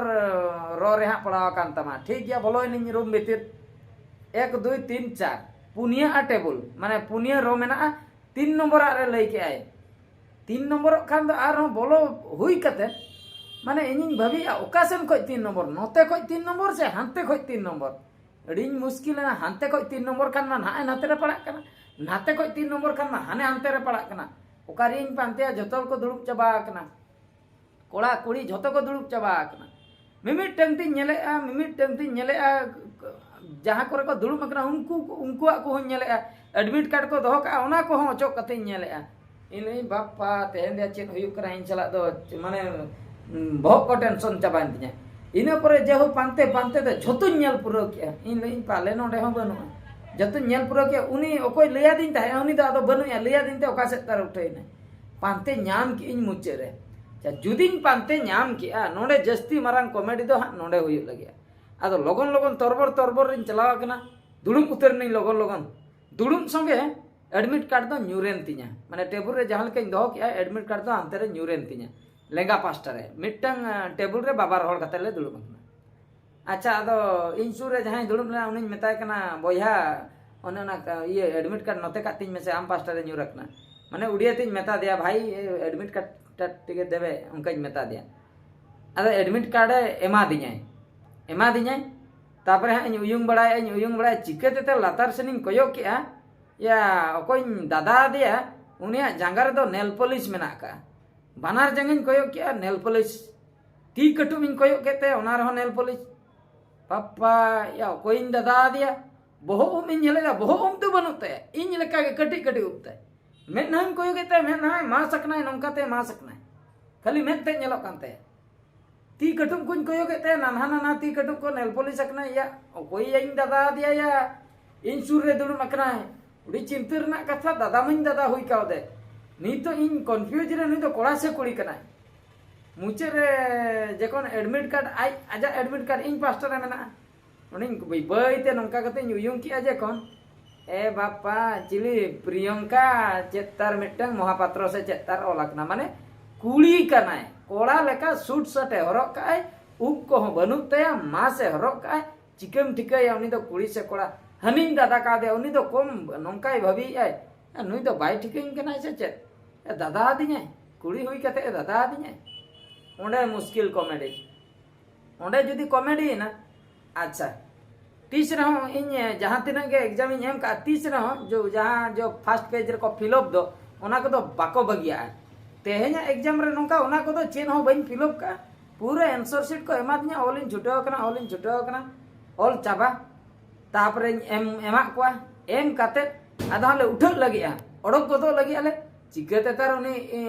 ᱨᱚ ᱨᱮ ᱦᱟᱸᱜ ᱯᱟᱲᱟᱣ ᱟᱠᱟᱱ ᱛᱟᱢᱟ᱾" ᱴᱷᱤᱠ ᱜᱮᱭᱟ, ᱵᱚᱞᱚᱭᱮᱱᱟᱹᱧ ᱨᱩᱢ ᱵᱷᱤᱛᱤᱨ᱾ ᱮᱠ, ᱫᱩᱭ, ᱛᱤᱱ, ᱪᱟᱨ, ᱯᱩᱱᱭᱟᱹ ᱟᱜ ᱴᱮᱵᱩᱞ, ᱢᱟᱱᱮ ᱯᱩᱱᱭᱟᱹ ᱨᱚ ᱢᱮᱱᱟᱜᱼᱟ, ᱛᱤᱱ ᱱᱚᱢᱵᱚᱨᱟᱜ ᱨᱮ ᱞᱟᱹᱭ ᱠᱮᱜᱼᱟᱭ᱾ ᱛᱤᱱ ᱱᱚᱢᱵᱚᱨᱚᱜ ᱠᱷᱟᱱ ᱫᱚ ᱟᱨᱦᱚᱸ ᱵᱚᱞᱚ ᱦᱩᱭ ᱠᱟᱛᱮ, ᱢᱟᱱᱮ ᱤᱧᱤᱧ ᱵᱷᱟᱹᱵᱤᱭᱮᱫᱼᱟ, ᱚᱠᱟ ᱥᱮᱱ ᱠᱷᱚᱡ ᱛᱤᱱ ᱱᱚᱢᱵᱚᱨ, ᱱᱚᱛᱮ ᱠᱷᱚᱡ ᱛᱤᱱ ᱱᱚᱢᱵᱚᱨ ᱥᱮ ᱦᱟᱱᱛᱮ ᱠᱷᱚᱡ ᱛᱤᱱ ᱱᱚᱢᱵᱚᱨ? ᱟᱹᱰᱤᱧ ᱢᱩᱥᱠᱤᱞ ᱮᱱᱟ᱾ ᱦᱟᱱᱛᱮ ᱠᱷᱚᱡ ᱛᱤᱱ ᱱᱚᱢᱵᱚᱨ ᱠᱷᱟᱱ ᱢᱟ ᱱᱟᱦᱟᱜ ᱮ ᱱᱟᱛᱮ ᱨᱮ ᱯᱟᱲᱟᱜ ᱠᱟᱱᱟ, ᱱᱟᱛᱮ ᱠᱷᱚᱡ ᱛᱤᱱ ᱱᱚᱢᱵᱚᱨ ᱠᱷᱟᱱ ᱢᱟ ᱦᱟᱱᱮ ᱦᱟᱱᱛᱮ ᱨᱮ ᱯᱟᱲᱟᱜ ᱠᱟᱱᱟ᱾ ᱚᱠᱟᱨᱮᱧ ᱯᱟᱱᱛᱮᱭᱟ? ᱡᱚᱛᱚ ᱦᱚᱲ ᱠᱚ ᱫᱩᱲᱩᱵ ᱪᱟᱵᱟ ᱟᱠᱟᱱᱟ, ᱠᱚᱲᱟ ᱠᱩᱲᱤ ᱡᱷᱚᱛᱚ ᱠᱚ ᱫᱩᱲᱩᱵ ᱪᱟᱵᱟ ᱟᱠᱟᱱᱟ᱾ ᱢᱤᱢᱤᱫᱴᱟᱝ ᱛᱤᱧ ᱧᱮᱞᱮᱜᱼᱟ, ᱢᱤᱢᱤᱫᱴᱟᱝ ᱛᱤᱧ ᱧᱮᱞᱮᱜᱼᱟ, ᱡᱟᱦᱟᱸ ᱠᱚᱨᱮ ᱠᱚ ᱫᱩᱲᱩᱵ ᱟᱠᱟᱱᱟ, ᱩᱱᱠᱩ, ᱩᱱᱠᱩᱣᱟᱜ ᱠᱚᱦᱚᱸᱧ ᱧᱮᱞᱮᱜᱼᱟ, ᱮᱰᱢᱤᱴ ᱠᱟᱨᱰ ᱠᱚ ᱫᱚᱦᱚ ᱠᱟᱜᱼᱟ, ᱚᱱᱟ ᱠᱚᱦᱚᱸ ᱚᱪᱚᱜ ᱠᱟᱛᱮᱧ ᱧᱮᱞᱮᱜᱼᱟ᱾ ᱤᱧ ᱞᱟᱹᱭᱟᱹᱧ, "ᱵᱟᱯᱯᱟ, ᱛᱮᱦᱮᱧ ᱫᱚ ᱪᱮᱫ ᱦᱩᱭᱩᱜ ᱠᱟᱱᱟ ᱤᱧ ᱥᱟᱞᱟᱜ ᱫᱚ?" ᱢᱟᱱᱮ, ᱩᱸ, ᱵᱚᱦᱚᱜ ᱠᱚ ᱴᱮᱱᱥᱚᱱ ᱪᱟᱵᱟᱭᱮᱱ ᱛᱤᱧᱟ᱾ ᱤᱱᱟᱹ ᱯᱚᱨᱮ ᱡᱟᱭᱦᱳᱠ, ᱯᱟᱱᱛᱮ ᱯᱟᱱᱛᱮ ᱛᱮ ᱡᱷᱚᱛᱚᱧ ᱧᱮᱞ ᱯᱩᱨᱟᱹᱣ ᱠᱮᱜᱼᱟ᱾ ᱤᱧ ᱞᱟᱹᱭᱟᱹᱧ, "ᱯᱟᱞᱮ ᱱᱚᱰᱮ ᱦᱚᱸ ᱵᱟᱹᱱᱩᱜᱼᱟ᱾" ᱡᱷᱚᱛᱚᱧ ᱧᱮᱞ ᱯᱩᱨᱟᱹᱣ ᱠᱮᱜᱼᱟ᱾ ᱩᱱᱤ ᱚᱠᱚᱭ ᱞᱟᱹᱭᱟᱫᱤᱧ ᱛᱟᱦᱮᱸᱜᱼᱟ, ᱩᱱᱤ ᱫᱚ ᱟᱫᱚ ᱵᱟᱹᱱᱩᱜᱼᱟ, ᱞᱟᱹᱭᱟᱫᱤᱧ ᱛᱮ ᱚᱠᱟ ᱥᱮᱫ ᱛᱟᱨ ᱩᱴᱷᱟᱹᱭᱮᱱᱟᱭ᱾ ᱯᱟᱱᱛᱮ ᱧᱟᱢ ᱠᱮᱜᱼᱟᱹᱧ ᱢᱩᱪᱟᱹᱫ ᱨᱮ᱾ ᱟᱪᱪᱷᱟ, ᱡᱩᱫᱤᱧ ᱯᱟᱱᱛᱮ ᱧᱟᱢ ᱠᱮᱜᱼᱟ, ᱱᱚᱰᱮ ᱡᱟᱹᱥᱛᱤ ᱢᱟᱨᱟᱝ ᱠᱚᱢᱮᱰᱤ ᱫᱚ ᱦᱟᱸᱜ ᱱᱚᱰᱮ ᱦᱩᱭᱩᱜ ᱞᱟᱹᱜᱤᱫᱼᱟ᱾ ᱟᱫᱚ ᱞᱚᱜᱚᱱ ᱞᱚᱜᱚᱱ ᱛᱚᱨᱵᱚᱨ ᱛᱚᱨᱵᱚᱨ ᱨᱤᱧ ᱪᱟᱞᱟᱣ ᱟᱠᱟᱱᱟ, ᱫᱩᱲᱩᱵ ᱩᱛᱟᱹᱨ ᱮᱱᱟᱹᱧ ᱞᱚᱜᱚᱱ ᱞᱚᱜᱚᱱ᱾ ᱫᱩᱲᱩᱵ ᱥᱚᱸᱜᱮ ᱮᱰᱢᱤᱴ ᱠᱟᱨᱰ ᱫᱚ ᱧᱩᱨᱮᱱ ᱛᱤᱧᱟ, ᱢᱟᱱᱮ ᱴᱮᱵᱩᱞ ᱨᱮ ᱡᱟᱦᱟᱸ ᱞᱮᱠᱟᱧ ᱫᱚᱦᱚ ᱠᱮᱜᱼᱟ, ᱮᱰᱢᱤᱴ ᱠᱟᱨᱰ ᱫᱚ ᱦᱟᱱᱛᱮ ᱨᱮ ᱧᱩᱨᱮᱱ ᱛᱤᱧᱟ, ᱞᱮᱸᱜᱟ ᱯᱟᱥᱴᱟ ᱨᱮ᱾ ᱢᱤᱫᱴᱟᱝ, ᱟᱸ, ᱴᱮᱵᱩᱞ ᱨᱮ ᱵᱟᱵᱟ ᱨᱚᱦᱚᱲ ᱠᱟᱛᱮ ᱞᱮ ᱫᱩᱲᱩᱵ ᱟᱠᱟᱱᱟ᱾ ᱟᱪᱪᱷᱟ, ᱟᱫᱚ ᱤᱧ ᱥᱩᱨ ᱨᱮ ᱡᱟᱦᱟᱸᱭ ᱫᱩᱲᱩᱵ ᱞᱮᱱᱟ, ᱩᱱᱤᱧ ᱢᱮᱛᱟᱭ ᱠᱟᱱᱟ, "ᱵᱚᱭᱦᱟ, ᱚᱱᱮ ᱚᱱᱟ ᱠᱟ-, ᱤᱭᱟᱹ, ᱮᱰᱢᱤᱴ ᱠᱟᱨᱰ ᱱᱚᱛᱮ ᱠᱟᱜ ᱛᱤᱧ ᱢᱮᱥᱮ, ᱟᱢ ᱯᱟᱥᱴᱟ ᱨᱮ ᱧᱩᱨ ᱟᱠᱟᱱᱟ᱾" ᱢᱟᱱᱮ ᱩᱰᱤᱭᱟ ᱛᱤᱧ ᱢᱮᱛᱟ ᱫᱮᱭᱟ, "ᱵᱷᱟᱭ, ᱮᱰᱢᱤᱴ ᱠᱟᱨᱰ ᱴᱟᱜ ᱴᱤᱠᱮ ᱫᱮᱵᱮ", ᱚᱱᱠᱟᱧ ᱢᱮᱛᱟ ᱫᱮᱭᱟ᱾ ᱟᱫᱚ ᱮᱰᱢᱤᱴ ᱠᱟᱨᱰ ᱮ ᱮᱢᱟ ᱫᱤᱧᱟᱭ, ᱮᱢᱟ ᱫᱤᱧᱟᱭ᱾ ᱛᱟᱨᱯᱚᱨᱮ ᱦᱟᱸᱜ ᱤᱧ ᱩᱭᱩᱝ ᱵᱟᱲᱟᱭᱮᱫᱼᱟ, ᱤᱧ ᱩᱭᱩᱝ ᱵᱟᱲᱟᱭᱟ, ᱪᱤᱠᱟᱹ ᱛᱮᱛᱮ ᱞᱟᱛᱟᱨ ᱥᱮᱱᱤᱧ ᱠᱚᱭᱚᱜ ᱠᱮᱜᱼᱟ, ᱭᱟ, ᱚᱠᱚᱭᱤᱧ ᱫᱟᱫᱟ ᱟᱫᱮᱭᱟ, ᱩᱱᱤᱭᱟᱜ ᱡᱟᱸᱜᱟ ᱨᱮᱫᱚ ᱱᱮᱞ ᱯᱚᱞᱤᱥ ᱢᱮᱱᱟᱜ ᱟᱠᱟᱫᱼᱟ᱾ ᱵᱟᱱᱟᱨ ᱡᱟᱸᱜᱟᱧ ᱠᱚᱭᱚᱜ ᱠᱮᱫᱼᱟ, ᱱᱮᱞ ᱯᱚᱞᱤᱥ᱾ ᱛᱤ ᱠᱟᱹᱴᱩᱵ ᱤᱧ ᱠᱚᱭᱚᱜ ᱠᱮᱫ ᱛᱟᱭᱟ, ᱚᱱᱟ ᱨᱮᱦᱚᱸ ᱱᱮᱞ ᱯᱚᱞᱤᱥ᱾ ᱵᱟᱯᱟ ᱭᱟ, ᱚᱠᱚᱭᱤᱧ ᱫᱟᱫᱟ ᱟᱫᱮᱭᱟ? ᱵᱚᱦᱚᱜ ᱩᱵ ᱤᱧ ᱧᱮᱞᱮᱫᱟ, ᱵᱚᱦᱚᱜ ᱩᱵ ᱫᱚ ᱵᱟᱹᱱᱩᱜ ᱛᱟᱭᱟ, ᱤᱧ ᱞᱮᱠᱟᱜᱮ ᱠᱟᱹᱴᱤᱡ ᱠᱟᱹᱴᱤᱡ ᱩᱵ ᱛᱟᱭ᱾ ᱢᱮᱫᱦᱟᱧ ᱠᱚᱭᱚᱜᱮᱫ ᱛᱟᱭᱟ, ᱢᱮᱫᱦᱟᱭ ᱢᱟᱥ ᱟᱠᱟᱱᱟᱭ, ᱱᱚᱝᱠᱟᱛᱮ ᱢᱟᱥ ᱟᱠᱟᱱᱟᱭ, ᱠᱷᱟᱹᱞᱤ ᱢᱮᱫ ᱛᱮᱫ ᱧᱮᱞᱚᱜ ᱠᱟᱱ ᱛᱟᱭᱟ᱾ ᱛᱤ ᱠᱟᱹᱴᱩᱵ ᱠᱚᱧ ᱠᱚᱭᱚᱜᱮᱫ ᱛᱟᱭᱟ, ᱱᱟᱱᱦᱟ ᱱᱟᱱᱦᱟ ᱛᱤ ᱠᱟᱹᱴᱩᱵ ᱠᱚ ᱱᱮᱞ ᱯᱚᱞᱤᱥ ᱟᱠᱟᱱᱟ᱾ ᱭᱟ, ᱚᱠᱚᱭ ᱭᱟᱧ ᱫᱟᱫᱟ ᱟᱫᱮᱭᱟ ᱭᱟ? ᱤᱧ ᱥᱩᱨ ᱨᱮ ᱫᱩᱲᱩᱵ ᱟᱠᱟᱱᱟᱭ᱾ ᱟᱹᱰᱤ ᱪᱤᱱᱛᱟᱹ ᱨᱮᱱᱟᱜ ᱠᱟᱛᱷᱟ, ᱫᱟᱫᱟ ᱢᱟᱧ ᱫᱟᱫᱟ ᱦᱩᱭ ᱠᱟᱣᱫᱮ᱾ ᱱᱤᱛᱚᱜ ᱤᱧ ᱠᱚᱱᱯᱷᱤᱭᱩᱡᱽ ᱨᱮ, ᱱᱩᱭ ᱫᱚ ᱠᱚᱲᱟ ᱥᱮ ᱠᱩᱲᱤ ᱠᱟᱱᱟᱭ? ᱢᱩᱪᱟᱹᱫ ᱨᱮ ᱡᱚᱠᱷᱚᱱ ᱮᱰᱢᱤᱴ ᱠᱟᱨᱰ, ᱟᱡ ᱟᱡᱟᱜ ᱮᱰᱢᱤᱴ ᱠᱟᱨᱰ ᱤᱧ ᱯᱟᱥᱴᱟ ᱨᱮ ᱢᱮᱱᱟᱜᱼᱟ, ᱚᱸᱰᱮᱧ ᱵᱟᱹᱭ ᱵᱟᱹᱭ ᱛᱮ ᱱᱚᱝᱠᱟ ᱠᱟᱛᱮᱧ ᱩᱭᱩᱝ ᱠᱮᱜᱼᱟ ᱡᱚᱠᱷᱚᱱ, ᱮ ᱵᱟᱯᱟ, ᱪᱤᱞᱤ ᱯᱨᱤᱭᱚᱝᱠᱟ ᱪᱮᱫ ᱛᱟᱨ ᱢᱤᱫᱴᱟᱝ ᱢᱚᱦᱟᱯᱟᱛᱨᱚ ᱥᱮ ᱪᱮᱫ ᱛᱟᱨ ᱚᱞ ᱟᱠᱟᱱᱟ, ᱢᱟᱱᱮ ᱠᱩᱲᱤ ᱠᱟᱱᱟᱭ, ᱠᱚᱲᱟ ᱞᱮᱠᱟ ᱥᱩᱴ ᱥᱟᱴ ᱮ ᱦᱚᱨᱚᱜ ᱠᱟᱜᱼᱟᱭ, ᱩᱵ ᱠᱚᱦᱚᱸ ᱵᱟᱹᱱᱩᱜ ᱛᱟᱭᱟ, ᱢᱟᱥ ᱮ ᱦᱚᱨᱚᱜ ᱠᱟᱜᱼᱟᱭ᱾ ᱪᱤᱠᱟᱹᱢ ᱴᱷᱤᱠᱟᱹᱭᱟ ᱩᱱᱤ ᱫᱚ ᱠᱩᱲᱤ ᱥᱮ ᱠᱚᱲᱟ? ᱦᱟᱹᱱᱤᱧ ᱫᱟᱫᱟ ᱠᱟᱣᱫᱮᱭᱟ, ᱩᱱᱤ ᱫᱚ ᱠᱚᱢ ᱱᱚᱝᱠᱟᱭ ᱵᱷᱟᱹᱵᱤᱭᱮᱫᱼᱟᱭ, ᱱᱩᱭ ᱫᱚ ᱵᱟᱭ ᱴᱷᱤᱠᱟᱹᱧ ᱠᱟᱱᱟᱭ ᱥᱮ ᱪᱮᱫ? ᱮ ᱫᱟᱫᱟ ᱟᱫᱤᱧᱟᱭ, ᱠᱩᱲᱤ ᱦᱩᱭ ᱠᱟᱛᱮ ᱮ ᱫᱟᱫᱟ ᱟᱫᱤᱧᱟᱭ᱾ ᱚᱸᱰᱮ ᱢᱩᱥᱠᱤᱞ ᱠᱚᱢᱮᱰᱤ, ᱚᱸᱰᱮ ᱡᱩᱫᱤ ᱠᱚᱢᱮᱰᱤᱭᱮᱱᱟ, ᱟᱪᱪᱷᱟ, ᱛᱤᱥ ᱨᱮᱦᱚᱸ ᱤᱧ ᱡᱟᱦᱟᱸ ᱛᱤᱱᱟᱹᱜ ᱜᱮ ᱮᱠᱡᱟᱢ ᱤᱧ ᱮᱢ ᱠᱟᱜᱼᱟ, ᱛᱤᱥ ᱨᱮᱦᱚᱸ ᱡᱚ ᱡᱟᱦᱟᱸ ᱡᱚ ᱯᱷᱟᱥᱴ ᱯᱮᱡᱽ ᱨᱮᱠᱚ ᱯᱷᱤᱞᱚᱯ ᱫᱚ, ᱚᱱᱟ ᱠᱚᱫᱚ ᱵᱟᱠᱚ ᱵᱟᱹᱜᱤᱭᱟᱜᱼᱟ᱾ ᱛᱮᱦᱮᱧᱟᱜ ᱮᱠᱡᱟᱢ ᱨᱮ ᱱᱚᱝᱠᱟ ᱚᱱᱟ ᱠᱚᱫᱚ ᱪᱮᱫ ᱦᱚᱸ ᱵᱟᱹᱧ ᱯᱷᱤᱞᱚᱯ ᱠᱟᱜᱼᱟ, ᱯᱩᱨᱟᱹ ᱮᱱᱥᱚᱨ ᱥᱤᱴ ᱠᱚ ᱮᱢᱟᱫᱤᱧᱟ, ᱚᱞᱤᱧ ᱪᱷᱩᱴᱟᱹᱣ ᱟᱠᱟᱱᱟ, ᱚᱞᱤᱧ ᱪᱷᱩᱴᱟᱹᱣ ᱟᱠᱟᱱᱟ, ᱚᱞ ᱪᱟᱵᱟ᱾ ᱛᱟᱯᱚᱨᱮᱧ ᱮᱢ ᱮᱢᱟᱫ ᱠᱚᱣᱟ, ᱮᱢ ᱠᱟᱛᱮᱫ ᱟᱫᱚ ᱦᱟᱸᱜ ᱞᱮ ᱩᱴᱷᱟᱹᱜ ᱞᱟᱹᱜᱤᱫᱼᱟ, ᱚᱰᱚᱠ ᱜᱚᱫᱚᱜ ᱞᱟᱹᱜᱤᱫ ᱟᱞᱮ᱾ ᱪᱤᱠᱟᱹᱛᱮ ᱛᱟᱨ ᱩᱱᱤ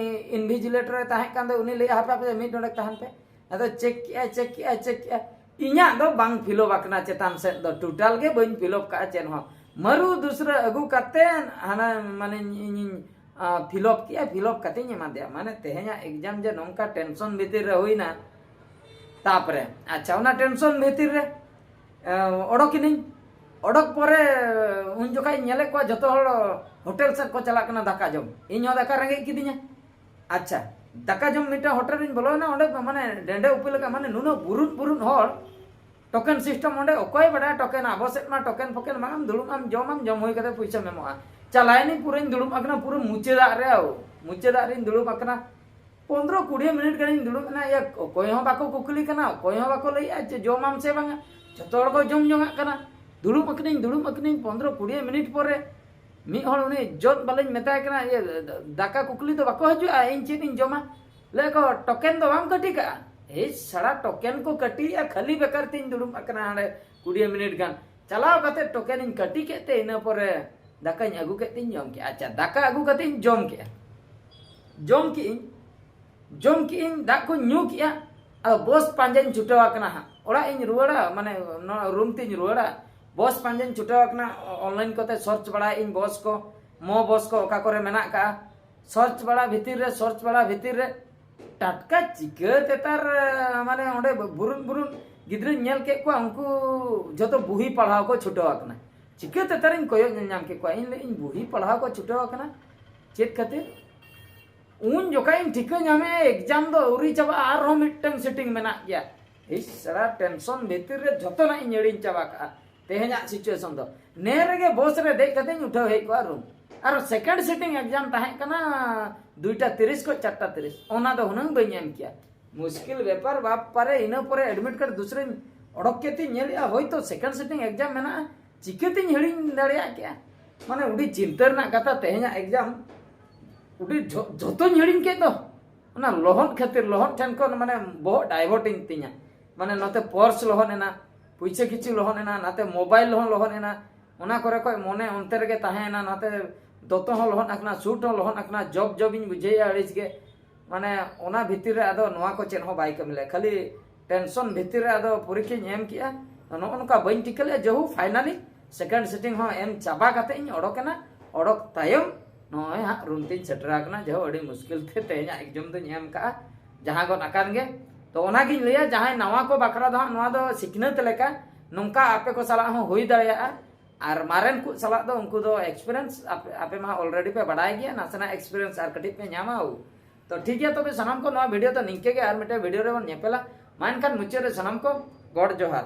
ᱤᱱᱵᱷᱤᱡᱤᱞᱮᱴᱚᱨ ᱮ ᱛᱟᱦᱮᱸ ᱠᱟᱱ ᱫᱚ, ᱩᱱᱤ ᱞᱟᱹᱭ ᱦᱟᱯᱮ ᱟᱯᱮ ᱢᱤᱫ ᱰᱚᱸᱰᱮᱠ ᱛᱟᱦᱮᱱ ᱯᱮ᱾ ᱟᱫᱚ ᱪᱮᱠ ᱠᱮᱜᱼᱟᱭ, ᱪᱮᱠ ᱠᱮᱜᱼᱟᱭ, ᱪᱮᱠ ᱠᱮᱜᱼᱟᱭ, ᱤᱧᱟᱹᱜ ᱫᱚ ᱵᱟᱝ ᱯᱷᱤᱞᱚᱯ ᱟᱠᱟᱱᱟ ᱪᱮᱛᱟᱱ ᱥᱮᱫ ᱫᱚ, ᱴᱳᱴᱟᱞ ᱜᱮ ᱵᱟᱹᱧ ᱯᱷᱤᱞᱚᱯ ᱠᱟᱜᱼᱟ ᱪᱮᱫ ᱦᱚᱸ᱾ ᱢᱟᱹᱨᱩ ᱫᱩᱥᱨᱟᱹ ᱟᱹᱜᱩ ᱠᱟᱛᱮᱫ ᱦᱟᱱᱟ ᱢᱟᱱᱮ ᱤᱧᱤᱧ ᱯᱷᱤᱞᱚᱯ ᱠᱮᱜᱼᱟ, ᱯᱷᱤᱞᱚᱯ ᱠᱟᱛᱮᱧ ᱮᱢᱟᱫᱮᱭᱟ᱾ ᱢᱟᱱᱮ ᱛᱮᱦᱮᱧᱟᱜ ᱮᱠᱡᱟᱢ ᱡᱮ ᱱᱚᱝᱠᱟ ᱴᱮᱱᱥᱚᱱ ᱵᱷᱤᱛᱤᱨ ᱨᱮ ᱦᱩᱭᱱᱟ᱾ ᱛᱟᱯᱚᱨᱮ ᱟᱪᱪᱷᱟ, ᱚᱱᱟ ᱴᱮᱱᱥᱚᱱ ᱵᱷᱤᱛᱤᱨ ᱨᱮ ᱮ, ᱚᱰᱚᱠᱤᱱᱟᱹᱧ᱾ ᱚᱰᱚᱠ ᱯᱚᱨᱮ ᱩᱱ ᱡᱚᱠᱷᱟᱡ ᱤᱧ ᱧᱮᱞᱮᱫ ᱠᱚᱣᱟ ᱡᱚᱛᱚ ᱦᱚᱲ ᱦᱳᱴᱮᱞ ᱥᱮᱫ ᱠᱚ ᱪᱟᱞᱟᱜ ᱠᱟᱱᱟ ᱫᱟᱠᱟ ᱡᱚᱢ, ᱤᱧ ᱦᱚᱸ ᱫᱟᱠᱟ ᱨᱮᱸᱜᱮᱡ ᱠᱤᱫᱤᱧᱟ᱾ ᱟᱪᱪᱷᱟ, ᱫᱟᱠᱟ ᱡᱚᱢ ᱢᱤᱫᱴᱟᱝ ᱦᱳᱴᱮᱞ ᱨᱤᱧ ᱵᱚᱞᱚᱭᱮᱱᱟ, ᱚᱸᱰᱮ ᱢᱟᱱᱮ ᱰᱮᱸᱰᱮ ᱩᱯᱟᱹ ᱞᱮᱠᱟ, ᱢᱟᱱᱮ ᱱᱩᱱᱟᱹᱜ ᱵᱩᱨᱩᱫ ᱵᱩᱨᱩᱫ ᱦᱚᱲ᱾ ᱴᱳᱠᱮᱱ ᱥᱤᱥᱴᱮᱢ ᱚᱸᱰᱮ ᱚᱠᱚᱭ ᱵᱟᱰᱟᱭᱟ ᱴᱳᱠᱮᱱ? ᱟᱵᱚ ᱥᱮᱫ ᱢᱟ ᱴᱳᱠᱮᱱ ᱯᱷᱳᱠᱮᱱ ᱵᱟᱝ, ᱟᱢ ᱫᱩᱲᱩᱵ ᱟᱢ, ᱡᱚᱢ ᱟᱢ, ᱡᱚᱢ ᱦᱩᱭ ᱠᱟᱛᱮ ᱯᱩᱭᱥᱟᱹᱢ ᱮᱢᱚᱜᱼᱟ᱾ ᱪᱟᱞᱟᱣᱮᱱᱟᱹᱧ, ᱯᱩᱨᱟᱹᱧ ᱫᱩᱲᱩᱵ ᱟᱠᱟᱱᱟ ᱯᱩᱨᱟᱹ ᱢᱩᱪᱟᱹᱫᱟᱜ ᱨᱮ, ᱢᱩᱪᱟᱹᱫᱟᱜ ᱨᱤᱧ ᱫᱩᱲᱩᱵ ᱟᱠᱟᱱᱟ᱾ ᱯᱚᱱᱫᱽᱨᱚ ᱠᱩᱲᱤ ᱢᱤᱱᱤᱴ ᱜᱟᱱᱤᱧ ᱫᱩᱲᱩᱵ ᱮᱱᱟ, ᱭᱟ, ᱚᱠᱚᱭ ᱦᱚᱸ ᱵᱟᱠᱚ ᱠᱩᱠᱞᱤ ᱠᱟᱱᱟ, ᱚᱠᱚᱭ ᱦᱚᱸ ᱵᱟᱠᱚ ᱞᱟᱹᱭᱮᱜᱼᱟ ᱡᱮ ᱡᱚᱢᱟᱢ ᱥᱮ ᱵᱟᱝᱟ᱾ ᱡᱚᱛᱚ ᱦᱚᱲ ᱠᱚ ᱡᱚᱢ ᱡᱚᱝᱟᱜ ᱠᱟᱱᱟ᱾ ᱫᱩᱲᱩᱵ ᱟᱠᱟᱱᱟᱹᱧ, ᱫᱩᱲᱩᱵ ᱟᱠᱟᱱᱟᱹᱧ, ᱯᱚᱱᱫᱽᱨᱚ ᱠᱩᱲᱤ ᱢᱤᱱᱤᱴ ᱯᱚᱨᱮ ᱢᱤᱫ ᱦᱚᱲ ᱩᱱᱤ ᱡᱚᱛ ᱵᱟᱞᱤᱧ ᱢᱮᱛᱟᱭ ᱠᱟᱱᱟ, "ᱤᱭᱟᱹ, ᱫᱟᱠᱟ ᱠᱩᱠᱞᱤ ᱫᱚ ᱵᱟᱠᱚ ᱦᱤᱡᱩᱜᱼᱟ, ᱤᱧ ᱪᱮᱫ ᱤᱧ ᱡᱚᱢᱟ?" ᱞᱟᱹᱭ ᱟᱠᱚ, "ᱴᱳᱠᱮᱱ ᱫᱚ ᱵᱟᱢ ᱠᱟᱹᱴᱤ ᱠᱟᱜᱼᱟ?" ᱮᱭ ᱥᱟᱲᱟ, ᱴᱳᱠᱮᱱ ᱠᱚ ᱠᱟᱹᱴᱤᱭᱮᱜᱼᱟ, ᱠᱷᱟᱹᱞᱤ ᱵᱮᱠᱟᱨ ᱛᱤᱧ ᱫᱩᱲᱩᱵ ᱟᱠᱟᱱᱟ ᱦᱟᱸᱰᱮ ᱠᱩᱲᱤ ᱢᱤᱱᱤᱴ ᱜᱟᱱ᱾ ᱪᱟᱞᱟᱣ ᱠᱟᱛᱮ ᱴᱳᱠᱮᱱᱤᱧ ᱠᱟᱹᱴᱤ ᱠᱮᱫ ᱛᱮ, ᱤᱱᱟᱹ ᱯᱚᱨᱮ ᱫᱟᱠᱟᱧ ᱟᱹᱜᱩ ᱠᱮᱫ ᱛᱤᱧ ᱡᱚᱢ ᱠᱮᱫᱼᱟ᱾ ᱟᱪᱪᱷᱟ, ᱫᱟᱠᱟ ᱟᱹᱜᱩ ᱠᱟᱛᱮ ᱤᱧ ᱡᱚᱢ ᱠᱮᱫᱼᱟ, ᱡᱚᱢ ᱠᱮᱫᱼᱟᱹᱧ, ᱡᱚᱢ ᱠᱮᱫᱼᱟᱹᱧ, ᱫᱟᱜ ᱠᱚᱧ ᱧᱩ ᱠᱮᱫᱼᱟ᱾ ᱟᱫᱚ ᱵᱚᱥ ᱯᱟᱸᱡᱟᱧ ᱪᱷᱩᱴᱟᱹᱣ ᱟᱠᱟᱱᱟ ᱦᱟᱸᱜ, ᱚᱲᱟᱜ ᱤᱧ ᱨᱩᱣᱟᱹᱲᱟ, ᱢᱟᱱᱮ ᱱᱚᱣᱟ ᱨᱩᱢ ᱛᱤᱧ ᱨᱩᱣᱟᱹᱲᱟ᱾ ᱵᱚᱥ ᱯᱟᱸᱡᱟᱧ ᱪᱷᱩᱴᱟᱹᱣ ᱟᱠᱟᱱᱟ, ᱚᱱᱞᱟᱭᱤᱱ ᱠᱚᱛᱮ ᱥᱟᱨᱪ ᱵᱟᱲᱟᱭᱮᱫ ᱟᱹᱧ ᱵᱚᱥ ᱠᱚ, ᱢᱚ ᱵᱚᱥ ᱠᱚ ᱚᱠᱟ ᱠᱚᱨᱮ ᱢᱮᱱᱟᱜ ᱠᱟᱜᱼᱟ᱾ ᱥᱟᱨᱪ ᱵᱟᱲᱟ ᱵᱷᱤᱛᱤᱨ ᱨᱮ, ᱥᱟᱨᱪ ᱵᱟᱲᱟ ᱵᱷᱤᱛᱤᱨ ᱨᱮ ᱴᱟᱴᱠᱟ ᱪᱤᱠᱟᱹ ᱛᱮᱛᱟᱨ, ᱢᱟᱱᱮ ᱚᱸᱰᱮ ᱵᱩᱨᱩᱱ ᱵᱩᱨᱩᱱ ᱜᱤᱫᱽᱨᱟᱹᱧ ᱧᱮᱞ ᱠᱮᱫ ᱠᱚᱣᱟ, ᱩᱱᱠᱩ ᱡᱷᱚᱛᱚ ᱵᱩᱦᱤ ᱯᱟᱲᱦᱟᱣ ᱠᱚ ᱪᱷᱩᱴᱟᱹᱣ ᱟᱠᱟᱱᱟ᱾ ᱪᱤᱠᱟᱹ ᱛᱮᱛᱟᱨᱤᱧ ᱠᱚᱭᱚᱜ ᱧᱮᱞ ᱧᱟᱢ ᱠᱮᱫ ᱠᱚᱣᱟ, ᱤᱧ ᱞᱟᱹᱭ ᱤᱧ ᱵᱩᱦᱤ ᱯᱟᱲᱦᱟᱣ ᱠᱚ ᱪᱷᱩᱴᱟᱹᱣ ᱟᱠᱟᱱᱟ, ᱪᱮᱫ ᱠᱷᱟᱹᱛᱤᱨ? ᱩᱱ ᱡᱚᱠᱷᱟᱡ ᱤᱧ ᱴᱷᱤᱠᱟᱹ ᱧᱟᱢᱮᱫᱼᱟ, ᱮᱠᱡᱟᱢ ᱫᱚ ᱟᱹᱣᱨᱤ ᱪᱟᱵᱟᱜᱼᱟ, ᱟᱨᱦᱚᱸ ᱢᱤᱫᱴᱟᱝ ᱥᱤᱴᱤᱝ ᱢᱮᱱᱟᱜ ᱜᱮᱭᱟ᱾ ᱤᱥ ᱥᱟᱨᱟ ᱴᱮᱱᱥᱚᱱ ᱵᱷᱤᱛᱤᱨ ᱨᱮ ᱡᱷᱚᱛᱚᱱᱟᱜ ᱤᱧ ᱦᱤᱲᱤᱧ ᱪᱟᱵᱟ ᱠᱟᱜᱼᱟ᱾ ᱛᱮᱦᱮᱧᱟᱜ ᱥᱤᱪᱩᱭᱮᱥᱚᱱ ᱫᱚ ᱱᱮ ᱨᱮᱜᱮ ᱵᱚᱥ ᱨᱮ ᱫᱮᱡ ᱠᱟᱛᱮᱧ ᱩᱴᱷᱟᱹᱣ ᱦᱮᱡ ᱠᱚᱜᱼᱟ ᱨᱩᱢ᱾ ᱟᱨ ᱥᱮᱠᱮᱱᱰ ᱥᱤᱴᱤᱝ ᱮᱠᱡᱟᱢ ᱛᱟᱦᱮᱸ ᱠᱟᱱᱟ ᱫᱩᱭᱴᱟ ᱛᱤᱨᱤᱥ ᱠᱷᱚᱱ ᱪᱟᱨᱴᱟ ᱛᱤᱨᱤᱥ, ᱚᱱᱟ ᱫᱚ ᱦᱩᱱᱟᱹᱝ ᱵᱟᱹᱧ ᱮᱢ ᱠᱮᱭᱟ᱾ ᱢᱩᱥᱠᱤᱞ ᱵᱮᱯᱟᱨ ᱵᱟᱯ ᱯᱟᱨᱮ᱾ ᱤᱱᱟᱹ ᱯᱚᱨᱮ ᱮᱰᱢᱤᱴ ᱠᱟᱨᱰ ᱫᱩᱥᱨᱟᱹᱧ ᱚᱰᱚᱠ ᱠᱮᱫ ᱛᱤᱧ ᱧᱮᱞᱮᱜᱼᱟ, ᱦᱳᱭᱛᱳ ᱥᱮᱠᱮᱱᱰ ᱥᱤᱴᱤᱝ ᱮᱠᱡᱟᱢ ᱢᱮᱱᱟᱜᱼᱟ, ᱪᱤᱠᱟᱹᱛᱤᱧ ᱦᱤᱲᱤᱧ ᱫᱟᱲᱮᱭᱟᱜ ᱠᱮᱜᱼᱟ? ᱢᱟᱱᱮ ᱟᱹᱰᱤ ᱪᱤᱱᱛᱟᱹ ᱨᱮᱱᱟᱜ ᱠᱟᱛᱷᱟ, ᱛᱮᱦᱮᱧᱟᱜ ᱮᱠᱡᱟᱢ ᱟᱹᱰᱤ ᱡᱷᱚ-, ᱡᱷᱚᱛᱚᱧ ᱦᱤᱲᱤᱧ ᱠᱮᱫ ᱫᱚ᱾ ᱚᱱᱟ ᱞᱚᱦᱚᱫ ᱠᱷᱟᱹᱛᱤᱨ, ᱞᱚᱦᱚᱫ ᱴᱷᱮᱱ ᱠᱷᱚᱱ ᱢᱟᱱᱮ ᱵᱚᱦᱚᱜ ᱰᱟᱭᱵᱷᱟᱨᱴ ᱮᱱ ᱛᱤᱧᱟ᱾ ᱢᱟᱱᱮ ᱱᱚᱛᱮ ᱯᱚᱨᱥ ᱞᱚᱦᱚᱫ ᱮᱱᱟ, ᱯᱩᱭᱥᱟᱹ ᱠᱤᱪᱷᱩ ᱞᱚᱦᱚᱫ ᱮᱱᱟ, ᱱᱟᱛᱮ ᱢᱳᱵᱟᱭᱤᱞ ᱦᱚᱸ ᱞᱚᱦᱚᱫ ᱮᱱᱟ᱾ ᱚᱱᱟ ᱠᱚᱨᱮ ᱠᱷᱚᱡ ᱢᱚᱱᱮ ᱚᱱᱛᱮ ᱨᱮᱜᱮ ᱛᱟᱦᱮᱸᱭᱮᱱᱟ, ᱱᱟᱛᱮ ᱫᱚᱛᱚ ᱦᱚᱸ ᱞᱚᱦᱚᱫ ᱟᱠᱟᱱᱟ, ᱥᱩᱴ ᱦᱚᱸ ᱞᱚᱦᱚᱫ ᱟᱠᱟᱱᱟ, ᱡᱚᱵ ᱡᱚᱵ ᱤᱧ ᱵᱩᱡᱷᱟᱹᱣᱮᱫᱼᱟ ᱟᱹᱲᱤᱥ ᱜᱮ᱾ ᱢᱟᱱᱮ ᱚᱱᱟ ᱵᱷᱤᱛᱤᱨ ᱨᱮ ᱟᱫᱚ ᱱᱚᱣᱟ ᱠᱚ ᱪᱮᱫ ᱦᱚᱸ ᱵᱟᱭ ᱠᱟᱹᱢᱤ ᱞᱮᱫᱼᱟ, ᱠᱷᱟᱹᱞᱤ ᱴᱮᱱᱥᱚᱱ ᱵᱷᱤᱛᱤᱨ ᱨᱮ ᱟᱫᱚ ᱯᱚᱨᱤᱠᱠᱷᱟᱧ ᱮᱢ ᱠᱮᱜᱼᱟ᱾ ᱱᱚᱜᱼᱚ ᱱᱚᱝᱠᱟ ᱵᱟᱹᱧ ᱴᱷᱤᱠᱟᱹ ᱞᱮᱫᱼᱟ᱾ ᱡᱮᱦᱳ, ᱯᱷᱟᱭᱱᱟᱞᱤ ᱥᱮᱠᱮᱱᱰ ᱥᱤᱴᱤᱝ ᱦᱚᱸ ᱮᱢ ᱪᱟᱵᱟ ᱠᱟᱛᱮ ᱤᱧ ᱚᱰᱚᱠ ᱮᱱᱟ᱾ ᱚᱰᱚᱠ ᱛᱟᱭᱚᱢ ᱱᱚᱜᱼᱚᱭ ᱦᱟᱸᱜ ᱨᱩᱢ ᱛᱤᱧ ᱥᱮᱴᱮᱨ ᱟᱠᱟᱱᱟ᱾ ᱡᱮᱦᱳ, ᱟᱹᱰᱤ ᱢᱩᱥᱠᱤᱞ ᱛᱮ ᱛᱮᱦᱮᱧᱟᱜ ᱮᱠᱡᱟᱢ ᱫᱚᱧ ᱮᱢ ᱠᱟᱜᱼᱟ, ᱡᱟᱦᱟᱸ ᱜᱚᱫ ᱟᱠᱟᱱ ᱜᱮ᱾ ᱛᱚ ᱚᱱᱟᱜᱤᱧ ᱞᱟᱹᱭᱟ, ᱡᱟᱦᱟᱸᱭ ᱱᱟᱣᱟ ᱠᱚ ᱵᱟᱠᱷᱨᱟ ᱫᱚ ᱦᱟᱸᱜ ᱱᱚᱣᱟ ᱫᱚ ᱥᱤᱠᱷᱱᱟᱹᱛ ᱞᱮᱠᱟ, ᱱᱚᱝᱠᱟ ᱟᱯᱮ ᱠᱚ ᱥᱟᱞᱟᱜ ᱦᱚᱸ ᱦᱩᱭ ᱫᱟᱲᱮᱭᱟᱜᱼᱟ᱾ ᱟᱨ ᱢᱟᱨᱮᱱ ᱠᱚ ᱥᱟᱞᱟᱜ ᱫᱚ ᱩᱱᱠᱩ ᱫᱚ ᱮᱠᱥᱯᱤᱨᱤᱭᱮᱱᱥ, ᱟᱯᱮ, ᱟᱯᱮ ᱢᱟ ᱚᱞᱨᱮᱰᱤ ᱯᱮ ᱵᱟᱲᱟᱭ ᱜᱮᱭᱟ, ᱱᱟᱥᱮᱱᱟᱜ ᱮᱠᱥᱯᱤᱨᱤᱭᱮᱱᱥ ᱟᱨ ᱠᱟᱹᱴᱤᱡ ᱯᱮ ᱧᱟᱢᱟ᱾ ᱛᱚ ᱴᱷᱤᱠ ᱜᱮᱭᱟ, ᱛᱚᱵᱮ ᱥᱟᱱᱟᱢ ᱠᱚ ᱱᱚᱣᱟ ᱵᱷᱤᱰᱤᱭᱳ ᱫᱚ ᱱᱤᱝᱠᱟᱹ ᱜᱮ, ᱟᱨ ᱢᱤᱫᱴᱮᱱ ᱵᱷᱤᱰᱤᱭᱳ ᱨᱮᱵᱚᱱ ᱧᱮᱯᱮᱞᱟ᱾ ᱢᱟ ᱮᱱᱠᱷᱟᱱ ᱢᱩᱪᱟᱹᱫ ᱨᱮ ᱥᱟᱱᱟᱢ ᱠᱚ ᱜᱚᱰ ᱡᱚᱦᱟᱨ᱾